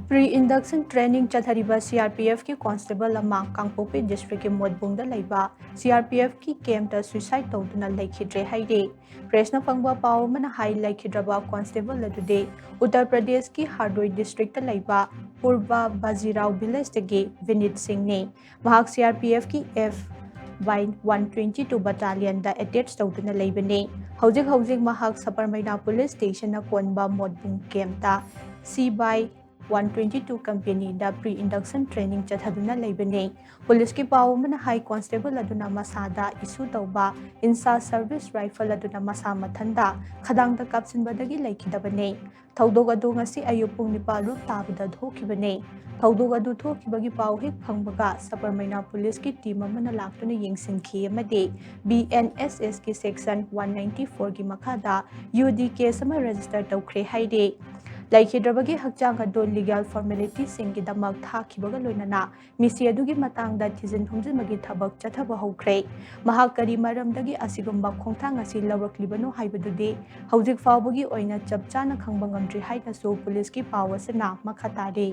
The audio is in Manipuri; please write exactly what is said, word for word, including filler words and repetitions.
Pre-induction training ꯆꯠꯊꯔꯤꯕ C R P F ꯀꯤ constable ꯑꯃ ꯀꯥꯡꯄꯣꯛꯄꯤ district ꯀꯤ ꯃꯣꯠꯕꯨꯡꯗ ꯂꯩꯕ C R P F ꯀꯤ camp ꯇ suicide ꯇꯧꯗꯨꯅ ꯂꯩꯈꯤꯗ꯭ꯔꯦ ꯍꯥꯏꯔꯤ꯫ Press ꯅ ꯐꯪꯕ ꯄꯥꯎ ꯑꯃꯅ ꯍꯥꯏ, ꯂꯩꯈꯤꯗ꯭ꯔꯕ constable ꯑꯗꯨꯗꯤ ꯎꯠꯇꯔ ꯄ꯭ꯔꯗꯦꯁꯀꯤ ꯍꯥꯔꯗꯣꯏ district ꯇ ꯂꯩꯕ ꯄꯨꯔꯕ ꯕꯥꯖꯤꯔꯥꯎ village ꯇꯒꯤ ꯚꯤꯅꯤꯠ ꯁꯤꯡꯅꯤ꯫ ꯃꯍꯥꯛ C R P F ꯀꯤ F by one twenty two battalion the attach ꯇꯧꯗꯨꯅ ꯂꯩꯕꯅꯤ꯫ ꯍꯧꯖꯤꯛ ꯍꯧꯖꯤꯛ ꯃꯍꯥꯛ ꯁꯕꯔꯃꯩꯅꯥ police station ꯅ ꯀꯣꯟꯕ ꯃꯣꯠꯕꯨꯡ camp ꯇ C by one twenty two company the pre-induction training ꯆꯠꯊꯗꯨꯅ ꯂꯩꯕꯅꯤ꯫ Police ꯀꯤ ꯄꯥꯎ ꯑꯃꯅ ꯍꯥꯏ, constable ꯑꯗꯨꯅ ꯃꯁꯥꯗ issue ꯇꯧꯕ INSA service rifle ꯑꯗꯨꯅ ꯃꯁꯥ ꯃꯊꯟꯇ ꯈꯗꯥꯡꯗ ꯀꯥꯞꯁꯤꯟꯕꯗꯒꯤ ꯂꯩꯈꯤꯗꯕꯅꯤ꯫ ꯊꯧꯗꯣꯛ ꯑꯗꯨ ꯉꯁꯤ ꯑꯌꯨꯛ ꯄꯨꯡ ꯅꯤꯄꯥꯜ ꯔꯨꯞ ꯇꯥꯕꯗ ꯊꯣꯛꯈꯤꯕꯅꯤ꯫ ꯊꯧꯗꯣꯛ ꯑꯗꯨ ꯊꯣꯛꯈꯤꯕꯒꯤ ꯄꯥꯎ ꯍꯦꯛ ꯐꯪꯕꯒ ꯁꯕꯔꯃꯩꯅꯥ police ꯀꯤ team ꯑꯃꯅ ꯂꯥꯛꯇꯨꯅ ꯌꯦꯡꯁꯤꯟꯈꯤ ꯑꯃꯗꯤ B N S S ꯀꯤ section one ninety four ꯒꯤ ꯃꯈꯥꯗ U D case ꯑꯃ register ꯇꯧꯈ꯭ꯔꯦ ꯍꯥꯏꯔꯤ꯫ ꯂꯩꯈꯤꯗ꯭ꯔꯕꯒꯤ ꯍꯛꯆꯥꯡ ꯑꯗꯨ legal formality ꯁꯤꯡꯒꯤꯗꯃꯛ ꯊꯥꯈꯤꯕꯒ ꯂꯣꯏꯅꯅ ꯃꯤꯁꯤ ꯑꯗꯨꯒꯤ ꯃꯇꯥꯡꯗ ꯊꯤꯖꯤꯟ ꯍꯨꯝꯖꯤꯟꯕꯒꯤ ꯊꯕꯛ ꯆꯠꯊꯕ ꯍꯧꯈ꯭ꯔꯦ꯫ ꯃꯍꯥꯛ ꯀꯔꯤ ꯃꯔꯝꯗꯒꯤ ꯑꯁꯤꯒꯨꯝꯕ ꯈꯣꯡꯊꯥꯡ ꯑꯁꯤ ꯂꯧꯔꯛꯂꯤꯕꯅꯣ ꯍꯥꯏꯕꯗꯨꯗꯤ ꯍꯧꯖꯤꯛ ꯐꯥꯎꯕꯒꯤ ꯑꯣꯏꯅ ꯆꯞ ꯆꯥꯅ ꯈꯪꯕ ꯉꯝꯗ꯭ꯔꯤ ꯍꯥꯏꯅꯁꯨ police ꯀꯤ ꯄꯥꯎ ꯑꯁꯤꯅ ꯃꯈꯥ ꯇꯥꯔꯤ꯫